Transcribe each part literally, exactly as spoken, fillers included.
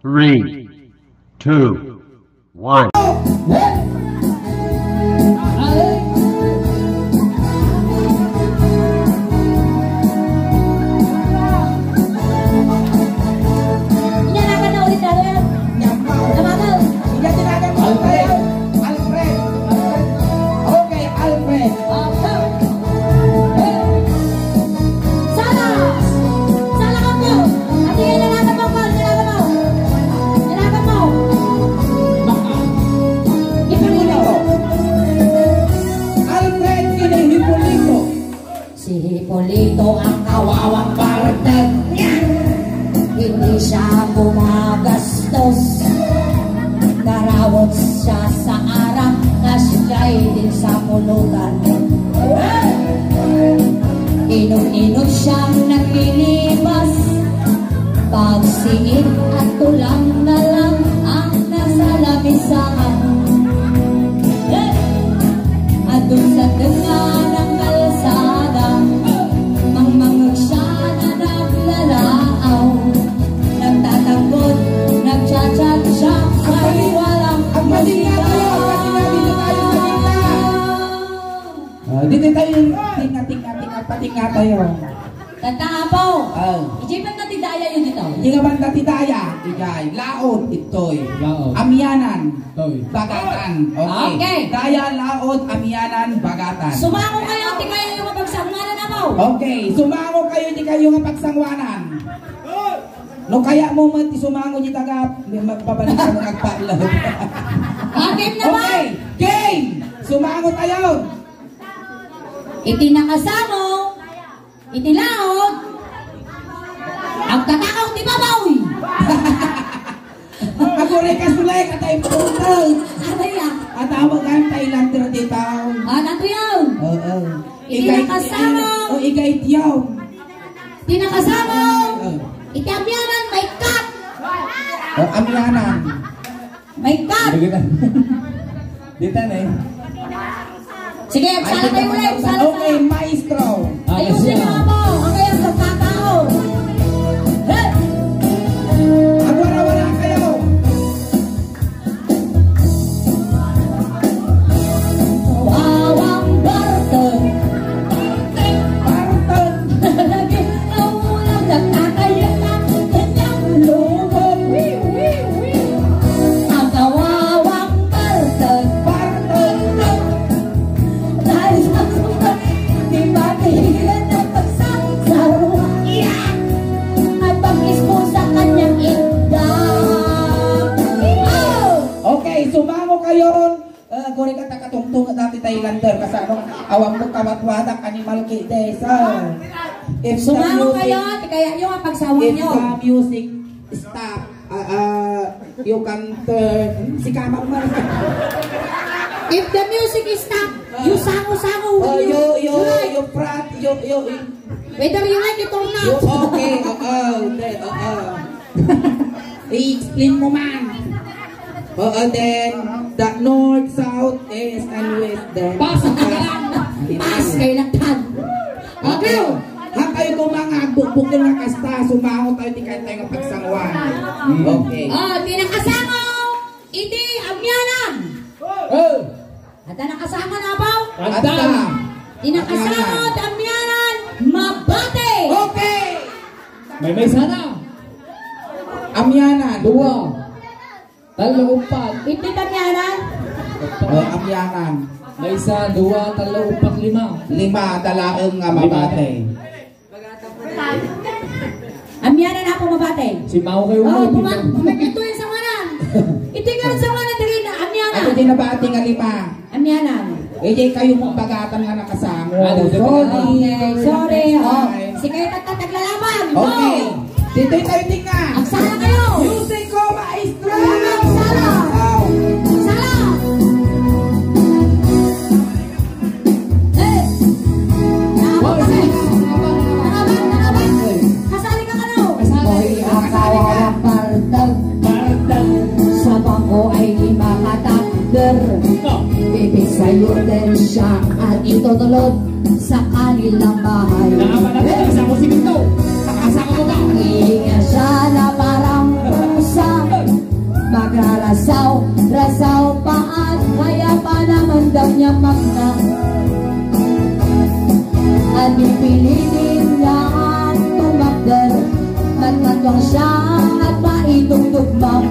Three, two, one. Inyanakan na ulit natin. Tama ka. Alfred. Okay, Alfred. Sala! Sala ka po! Ati, inyanakan mo po! Inyanakan mo! Inyanakan mo! Hipolito. Alfred ken Hipolito. Si Hipolito ang kawawang bartender niya. Hindi siya gumagastos. Narawot siya sa arak na siya'y din sa pulutan. Inot-inot siyang naglilibas. Pagsiit at tulang na lang ang nasa lamisaan. Adun sa tenga ng kalsada, mangmangeg siya na naglalaaw. Nagtatanggol, nagchat-chat siya, ay walang musika. Ang patingin tayo, ang patingin, dito tayo sa gitna. Ah, dito tayo, tinga, tinga, tinga, patinga tayo. Tata, Apo. Ah. Ijay banda ti daya yun dito. Ijay banda ti daya. Ijay. Laod, itoy. Laod. Amianan. Toy. Bagatan. Okay. Okay. Daya, Laod, Amianan, Bagatan. Sumango kayo, ti kaya yung mapagsanwanan, Apo. Okay. Sumango kayo, ti kayo nga pagsanwanan. No kaya mo man ti sumango di taga, may magbabalik sa mga agpatlaw. Ah, game na ba? Okay. Game! Sumango tayo. Iti nakasango, iti laod, agtatakaw ti babaw. Aguray ka sulay, katay puntag. Ano yan? Atawagan tayo lang tiro dito. Ah, nato yun. Oo. Iti nakasango. O, ikay tiyaw. Iti nakasango. Oo. Iti amianan, may cut. O, amianan. May cut. Dita na eh. Sige, agsala tayo ulit. Agsala, okay, agsala. Maestro. Ayusin niyo ako. Ang kayang pagkatao. Hey! Agwara-wara kayo. Wawang barteng. Barteng. Barteng. Lagi ang ulam na kakayat na kanyang loob. Wee, wee, wee. Ang kawawang barteng. Barteng. Dahil sa sugat, di matigilan ang pagsasaro. Yeah! At pag-ispo sa kanyang inda. Oh! Okay, sumango kayo. Ah, guri ka takatungtong dati Thailander, kasano? Awan mo kawatwadak, animal ki, desa. If the Sumango music, kayo, ti kaya nyo ang pagsawa if nyo. The music stop, ah, ah, you can turn, si kamang man. If the music is stop, you sango-sango. Oh, you, you, you, you prat, you, you, you. Whether you like it or not. You, okay, oo, hindi, oo. I-explain mo man. Oo, then, the north, south, east, and west, then. Pass ang kailangan. Pass, kailangan. Okay. Ha kayo kung mga agbukbukil nga kasta, sumango tayo, ti kaya tayo nga pagsanguan. Mm. Okay. Oh, ti nakasango, iti amianan. Oh. Adda nakasango na, Apo? Adda. Ti nakasango, amianan, mabati. Okay. May may sana. Amianan. Dua. Tallo, upat. Iti amianan? Oh, amianan. May isa, dua, tallo, upat, lima. Lima, dalaeng nga mabati. Amianan, Apo, mabati. Si Mao kayo. Oh, puma-, puma-, ito yung sanganan. Ito yung sanganan diri na, amianan. Ako din nabati nga lima. Amianan. Eh, di kayo mong bagatan nga nakasango. Ah, dito ka. Sorry. Okay, sorry. Oh, sige, tatta, taglalaban. Go! Okay. Dito tayo tingnan. Agsala kayo. Music ko, maestro. Agsala. Agsala. Hey! Narabat ka na! Narabat, narabat! Kasali ka kano? Hoy, asawa ng bartag. Bartag. Sa bangko ay di makatander. No. Bibig sa'yo din siya at itutulod sa kanilang bahay. Nakapanatag sa musikito. Nakasama mo ba? Iingat siya na parang pusa. Magrarasaw, rasaw pa at kaya pa naman daw niya magna. At pipilitin niya ang tumakder, magmatuang siya at maitugtog mo.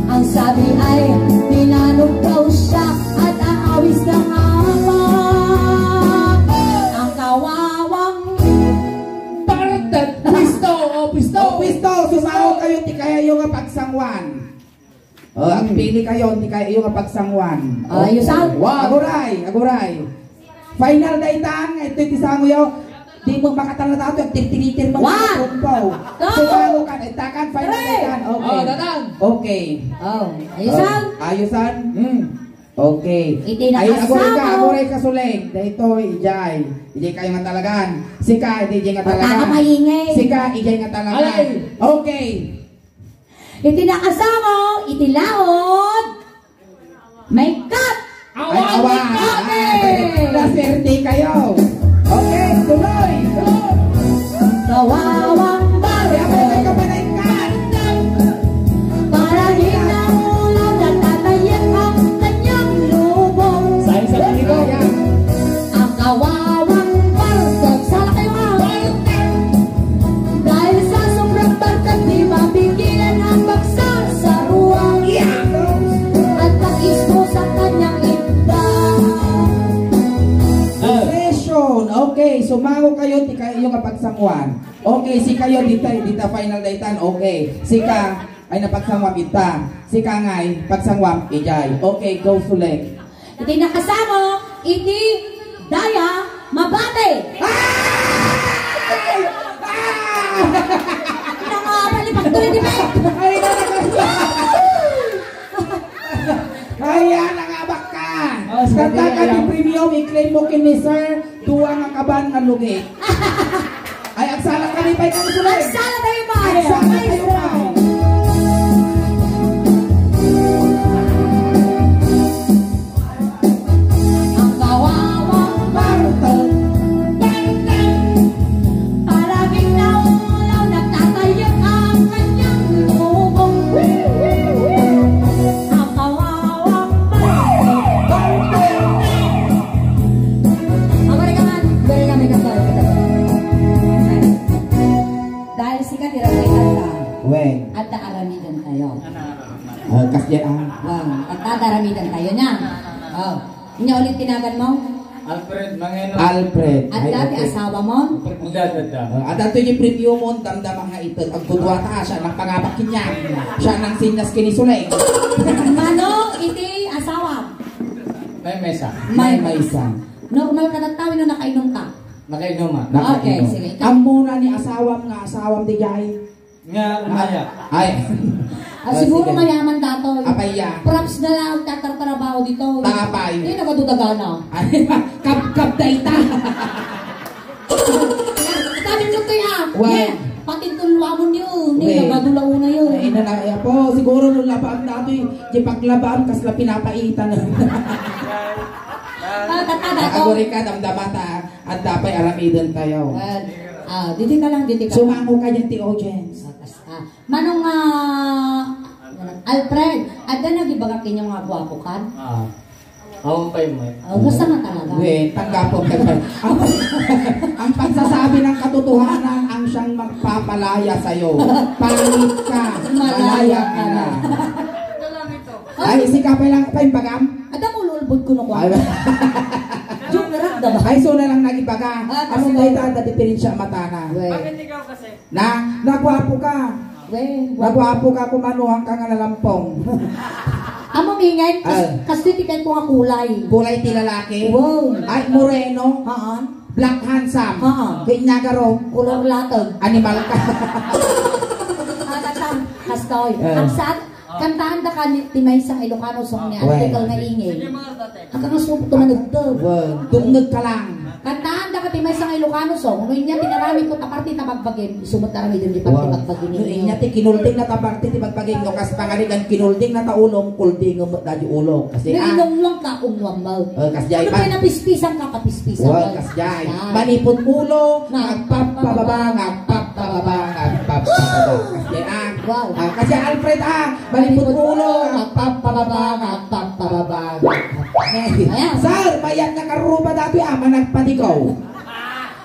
Ang sabi ay, pinanog daw siya at aawis na nga pa. Ang kawawang Parte, pwisto, o pwisto. O pwisto, sumango kayo ti kayayo nga pagsanguan. O, agpili kayo ti kayayo nga pagsanguan. Ah, ayusan. Wow. Aguray, aguray. Final daytan, ito ti sangoyo. Di mo makatalatato, tirtiritir mo. One, two, sumango ka, itakan, final daytan. Okay. O, datan. Okay. O, ayusan. O, ayusan. Hmm. Okay. Iti nakasamo. Ay, aguray ka, aguray ka, Suleng. Daytoy, ijay. Ijay kayo nga talagan. Sika, iti ijay nga talagan. Basta ka maingay. Sika, ijay nga talagan. Alay. Okay. Iti nakasamo, iti laod. May cut. Ay, awa, awa. May cut, eh. Naswerte kayo. Okay, tuloy. Kawawang baro. Kaya may kapanay cut. Para di na ulo, natatayag ang kanyang lubong. Sa isang libo. Ang kawawang barkod, sala kayo, ha? Dahil sa sobrang barkod, di mapigilan ang pagsasaruan. Yeah! At pag-ispo sa kanyang inda. Session. Okay, sumango kayo, ti kayo nga pagsanguan. Okay, si kayo, dita, dita final daytan. Okay, sika, ay napagsanguam ita. Sika ngay, pagsanguam, ijay. Okay, go, Suleng. Iti nakasamo, iti daya, mabati. Ah! Ah! Nangapalipag ko rin, di ba? Ay, nakakas-, kaya nangabak ka. Oh, sige, kanta ka, ayan. Di premium, i-claim mo ken ni sir. Dua nga kaban nga lugit. Ay, agsala kami pay kami, Suleng. Agsala tayo, pay. Agsala tayo, pay. Ang kawawang bartol, bartol. Parabing naulaw, nagtatayag ang kanyang lubong. Ang kawawang bartol, bartol. Abari ka man, abari ka, may kanta, may kanta. Dahil sika, tira kay kanta. Wen. Adda aramidan tayo. Ah, kasya, ah. Ah, adda aramidan tayo niya. Oh. Inya ulit tinagan mo? Alfred, mangeno. Alfred. Adda ti asawa mo? Adda, adda, adda. Ah, adda to yung premium mo, damdama nga ito. Agdudwata, siya nang pangabak kanya. Siya nang sinyas kini Suleng. Mano iti asawa? May mesa. May mesa. Normal ka na tao, no, nakainom ka? Nakainom, ah. Okay, sige. Ammo na ni asawam nga asawam di jay. Nga, umaya. Ay. Ah, siguro mayaman datoy. Apay ya. Props na lang, tatartrabaho dito. Tapay. Hindi, nagadudagana. Ay, kap-, kap da ita. Sabi mo to ya. Why? Yeah. Pati tulwa mo niyo. Hindi, nagadulauna yun. Ay, na, ay, po, siguro nung labaan datoy, di paglabaan, kasla pinapaitan. Ah, tatada to. Aguri ka, damdamata. Adda pay aramiden tayo. Well, ah, didi ka lang, didi ka lang. Sumango ka dyan ti audience. Ah, kas-, ah, Manong, ah, Alfred, adda nagibaga kenyo nga guapo kan? Ah. Awan pay mo. Oh, gusto mo talaga? Wait, tanggapon ka dyan. Ang, ang pagsasabi ng katotohanan ang siyang magpapalaya sa'yo. Pangit ka. Malaya ka na. Ay, sika pa lang, pa yung bagam? Adda ko lulbot ko no kwa. Ay, joke na lang, dama. Ay, so na lang nagibaga. Ah, kasi among dayta, adda diferensya matana. Weh. Bakit ikaw kasi? Na, nagwapo ka. Weh, nagwapo ka, kumanuhan ka nga nalampong. Amo, mingan, kas-, ah, kastoy ti kayat ko nga kulay. Kulay ti lalaki? Wow. Ay, moreno? Haan. Black handsome? Haan. Kay Niagaro? Kulor latag. Animal ka. Ah, tata, kastoy. Ah. Ang saan? Kantaanda ka ni, ti maysa nga Ilocano song ni Article nga ingin. Sige, mga tate. Agka nga suot ko manugtog. Well, dumngeg ka lang. Kantaanda ka ti maysa nga Ilocano song. No inya ti naramid ko ta parte ta bagbagim, isu met aramidem ti parte bagbagim. No inya ti kinulding na ta parte ti bagbagim, no kas pangarigan kinulding na ta ulom, kuldingem met dadi ulom. Kasi, ah, inungwang ka, ungwang mo. Oh, kas jay. Ano pa napispisan ka, papispisan mo. Well, kas jay. Yan. Manipud ulo, nga agpapababa, nga agpapababa, nga agpapababa. Kas jay, ah. Wow. Ah, kasi Alfred, ah, malipot ulo, agpagpababa, agpagpababa. Ayan. Sir, mayat nga karuba dati, ah, managpadikaw.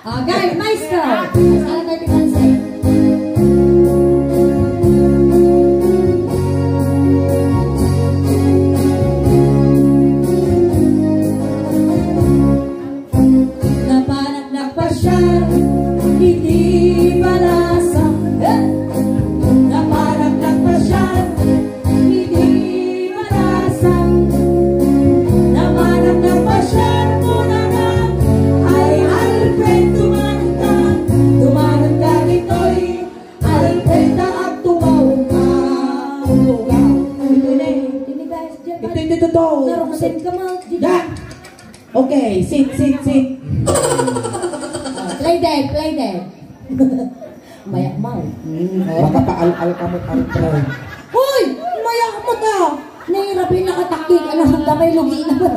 Okay, maestro. Sala tayo ti pansit. Napanak nagpasiar iti Balasang. Eh! Napanak nagpasiar iti Balasang. Napanak nagpasiar kunana, "Ay, Alfred, tumanonka, tumanonka ditoy. Alfred, ta agtumaw ka." Ito na eh. Ito, ito, ito, ito. Naruksen ka, ma. Yan. Okay, sit, sit, sit. Play dead, play dead. Mayak mo. Mm, makapaal-al ka mo, Alfred. Hoy! Mayak mo ka! Nahirapan nakataktik. Ano, handa may lugi na ba?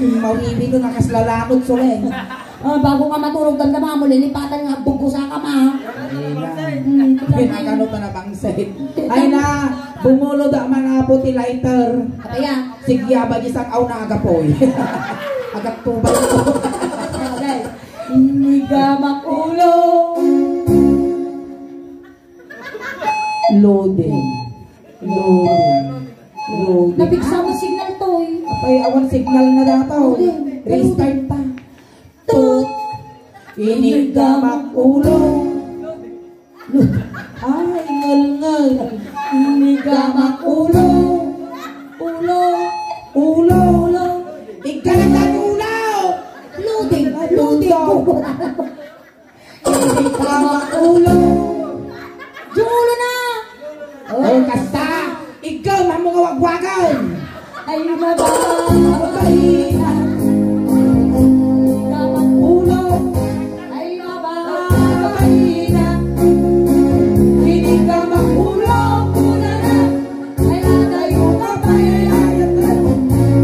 Mawiwi to, nakaslalanod, Solen. Ah, bago ka matulog, ganda, mga mulilipatan nga, bugkusa ka, ma. Ay na. Hmm, Pinakano ta na bangsit. Ay na, bumulod a manapo ti lighter. Apaya? Sige, abay, isang aw na agapoy. Agatubay ko. Okay. Inigamak ulo. Loading. Loading. Loading. Napigsa mo signal to, eh. Apay, awan signal na dataw. Loading. Restart ta. Tut. Inigamak ulo. Ay, ngalngal. Inigamak ulo. Ulo. Ulo. Ulo. Iggalang ulo. Loading. Loading. Loading. Ikaw ang ulo. Diyo ulo na. Oh, kasta. Ikaw, mamo nga wagwagan. Ay, mababa. Babae na. Ikaw ang ulo. Ay, mababa. Babae na. Ikaw ang ulo. Una na. Ay, atayo ka pa, ay, ay, ay.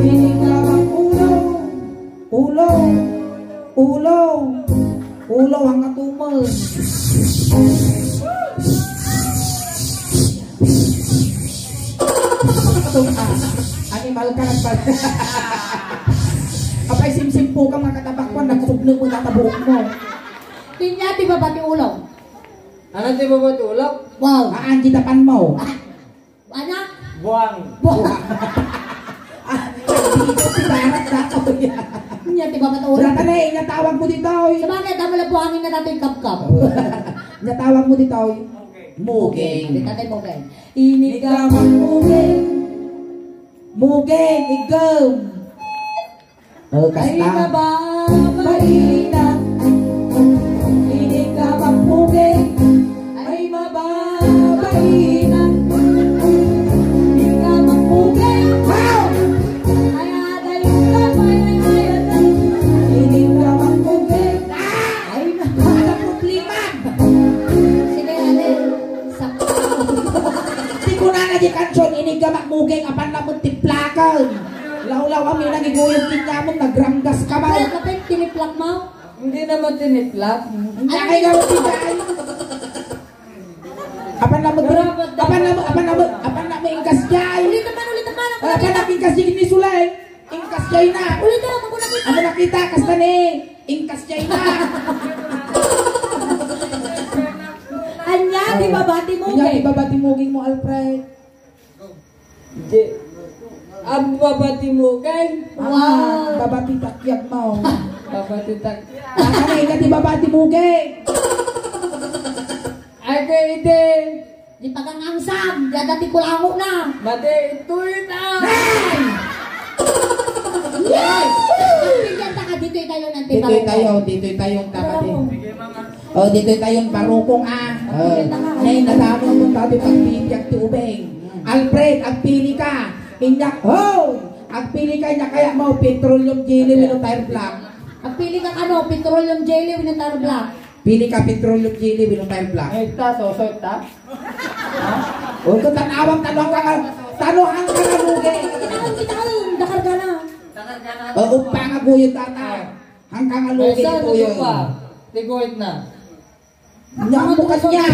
Ikaw ang ulo. Ulo! Ulo! Ulo, ang atumal. Animal ka, nagpal-, apay, simsim po ka, makatabak mo, nagsublo mo, natabuok mo. Inya ti baba ti ulo. Ano ti baba ti ulo? Wow. Haan, di tapan mo. Ah. Anak? Buang. Buang. Ah, dito si Barat na to. Niya, di ba, matawa? Wala ka na eh, natawag mo dito, eh. Sa bagay, tama lang buhangin na natin, kapkap. Natawag mo dito, eh. Muging. Di tatay muging. Ini ka muging. Muging, igam. Oh, kasta. Ay, mababaina. Hindi ka mapugay. Ay, mababaina. Hindi ka mapugay. Wow! Ay, atay ka, ay, ay, ay, atay. Hindi ka mapugay. Ah! Ay, na, ano problema? Sige, ale. Sakto. Di ko na naging kanson, inig ka makmugay, apan na mo tiplakan. Lawlaw kami nangiguyog ti nyamon, nagranggas ka ba? Kaya kapit, tiniplak mo? Hindi naman tiniplak. Hindi kay gawin ti jay. Apan na mo, apan na mo, apan na mo, apan na mo ingkas jay. Ulit naman, ulit naman. Apan na mo ingkas jay ni Sulay. Ingkas jay na. Ulit na, ako nakita. Ako nakita, kasta ni. Ingkas jay na. Anya, di babati mo, Anya, di babati mo, Alfred. Di. Ang babatimugay. Wow. Ah, babati takyag mo. Babati tak-, ah, ano, ika ti babatimugay? Ay, kay ide. Di pagangangsam. Yada ti kulango na. Mati, ito ita. Hey! Yes! Pilihan ta ka, dito tayo ng Dito tayo, dito tayo ang kapatid. Oh, dito tayo barukong, ah. Oh. Nay, nadamo mo tabi pagbibiag ti ubeng. Alfred, agpili ka. Inyak, ho! Agpili ka, inyak kaya mo, petroleum jelly, wenno tire black. Agpili ka kano, petroleum jelly, wenno tire black. Pili ka, petroleum jelly, wenno tire black. Ay, ta, sosoy ta. O, ito, tanawag, tanawag ka nga, tanawag ka nga lugi. Tanawag, tanawag, dakar ka na. O, upang aguyod ata. Hangkang alugi Ay, sa ito yun. Tiguit na. Nyamukan niya.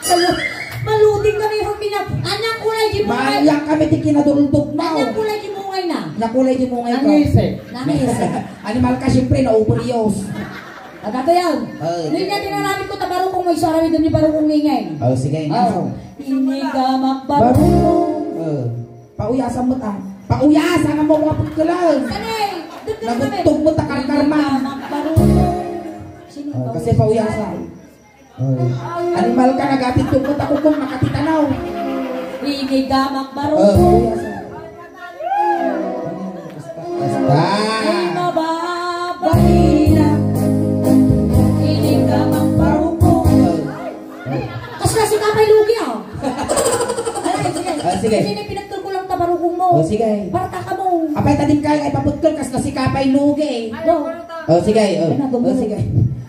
Malu-, maluding kami, Rufina. Ania kulay di mungay? Maanyak kami ti kinaduldog na. Ania kulay di mungay na? Ania kulay di mungay ko? Nangisip. Nangisip. Animal ka, siyempre, na-overuse. Agatoy. Ay. Nung nga tinaramid ko, tabarukong mo, iso aramid ni barukong ngingin. Oh, sige, Oh. Inigamak barukong. Oh. Pauyasam met, ah. Pauyasam nga mo nga pagkalan. Saan eh? Doon ka namin. Nagugtog met, takarkarma. Inigamak barukong. Sino Oh, ba kasi usa? Pauyasam. Oh. Animal ka, nagatitog met, ako kung makatitanaw. Inigamak Oh, barukong. Pauyasam. Basta. Ay, mababaina. Inigamak barukong. Kasla si Kapay Lugi, ah. Ay, sige. Ah, sige. Kasi pinagtulko lang tabarukong mo. Oh, sige. Para ta kamo. Apay ta din kaya ay paputol, kasla si Kapay Lugi. No. Oh, sige. Oh, Ano, oh, sige.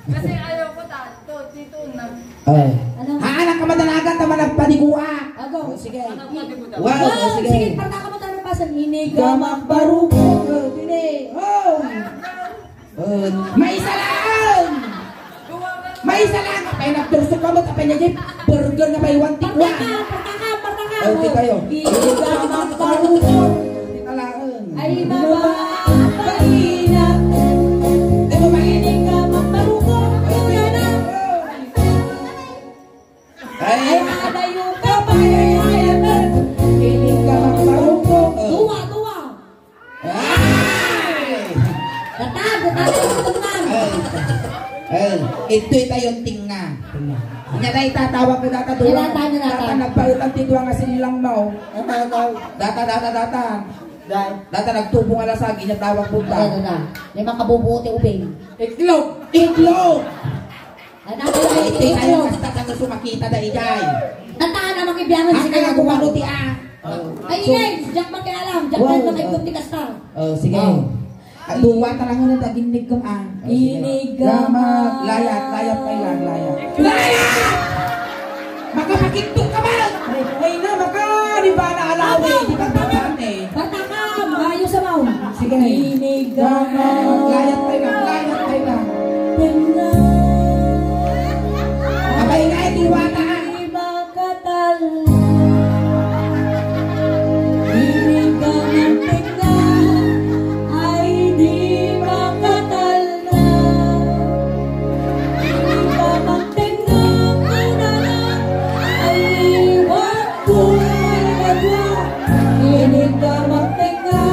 Kasi ayaw ko ta, to, dito na. Oh. Ano? Haan ka madanagan, ta managpadiguak. Ago. Oh, sige. Wow, Wow, oh, sige. Sige, para ta kamo tayo pasan. Inigamak barukong. Oh, dine. Oh. Eh, maisa lang! Maisa lang! Apay, nagtursok ka mo, apay niya, Jeff? Burger na pay one, take one. Partaka, partaka, partaka. Oh, di kayo. Inigamak barukong. Di talaon. Ay, mababaina. Di mo mainit. Inigamak barukong. Ay, na, na. Ay, Ay, adayo ka, payayayatan. Inigamak barukong. Duwa, duwa. Ay! Datag, datag, datag. Ay. Ay, itoy tayo tinga. Tinga. Nya na itatawag ko data duwa. Data, data. Data nagpautan ti duwa nga sinlang mo. Data, data, data. Dai. Data nagtubo nga lasag, inya tawag punta. Data, data. May makabubuo ti ubing. Itlog. Itlog! Ay, dati Ay, lang iti tayo itlog. Basta tayo sumakita da ijay. Tata na makibiyangan Ang si kaya kaya kumano ti a. Oh. Ay, So, ingay, Jack makialam, Jack Wow. Makialam, makialam, ti kasta. Oh, sige. Oh. At duwa ta lang na daginnig ko, ah. Oh, sige. Inigamak. Layat, layat, kailan, layat. Layat! Makapakitong ka ba? Ay, ay na, maka, di ba na alawi? Di ba dapat eh? Batakam, ayo sa maun. Sige. Inigamak. Layat, kailan, layat, kailan. Tenga. Abay nga, iti wata. Di makatalna. Inigamak tenga. Ay, di makatalna. Inigamak tenga. Ay, nana. Ay, liwat ko. Ay, nagwa. Inigamak tenga.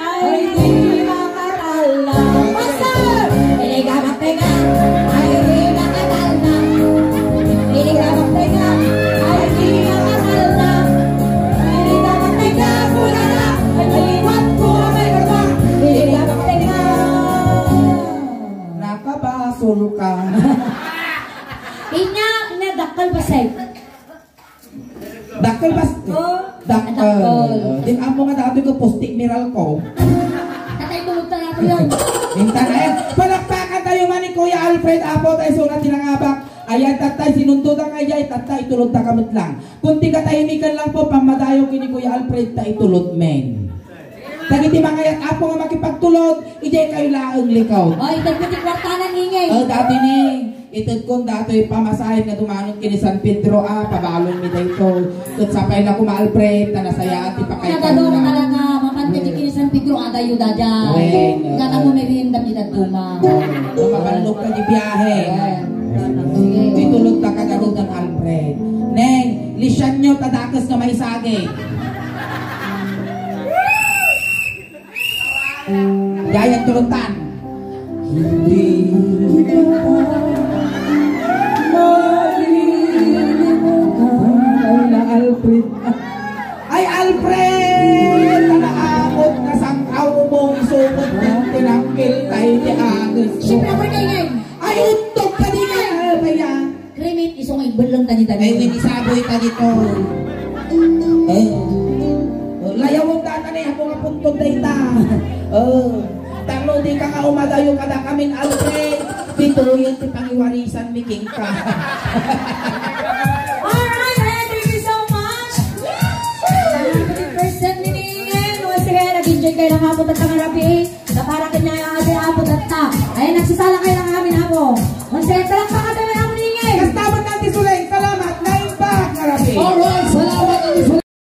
Ay, di makatalna. Master! Inigamak tenga. Ay, di makatalna. Inigamak tenga. Ay, di makatalna. Inigamak tenga. Kulala. Ay, liwat ko, ay, nagwa. Inigamak tenga. Nakabasol ka. Inya, inya, dakkel basay. Dakkel bas-, Oh, dakkel. dakkel. Din amo nga dati ko postik miral ko. Tatay, tulog talaga yun. Minsan, ayan. Palakpakan tayo man ni Kuya Alfred Apo, tayo sulat tinangabak. Ayan, tatay, sinundo na kaya, tatay, tulog ta kamit lang. Kung tiga tahimikan lang po, pamadayo kini Kuya Alfred, ta itulog men. Dagiti mangayat, Apo, nga makipagtulod, idiay kayo laeng likaw. Ay, dagiti kwartanan, ingay. Oh, dati ni, ited kon datoy pamasahe nga dumanon kini San Pedro, ah, pabalon mi dayto. Ket sapay na kuma Alfred, ta nasayaat ti Nagado pakaitanna. Talaga, mapan ka di kini San Pedro, adayo dada. Wen, Gata mo eh. Merienda mi daduma. Oh, mapallok ka di biyahe. Ayan. Sige. Itulog ta kagarudan Alfred. Neng, lisianyo ta dakes nga maisagi. Yayag tuluntan. Hindi ko malilimutan. Ay, na Alfred. Ay, Alfred! Nanaamot na sang-aw mo, isumot ng tinangkil tayo ni Agnes. Siyempre, ako rin kayo ngayon. Ay, untog ka din eh. Ano ba yan? Kremit, isu nga ibbelleng ta dita. Ay, wen, isaboy ta dito. Eh. Oh, layawag data na yung nga puntod dayta. Oh. Tano di ka nga umadayo kada kamin, Alfred. Dito yun ti pangiwarisan mi king ka. Alright, ayan, thank you so much. Sa mga fifty percent ni Ningen, mga sige, nag-enjoy kayo ng hapon at pangarapi. Sa para kanya yung ate hapon at ta. Ayan, nagsasala kayo ng amin hapon.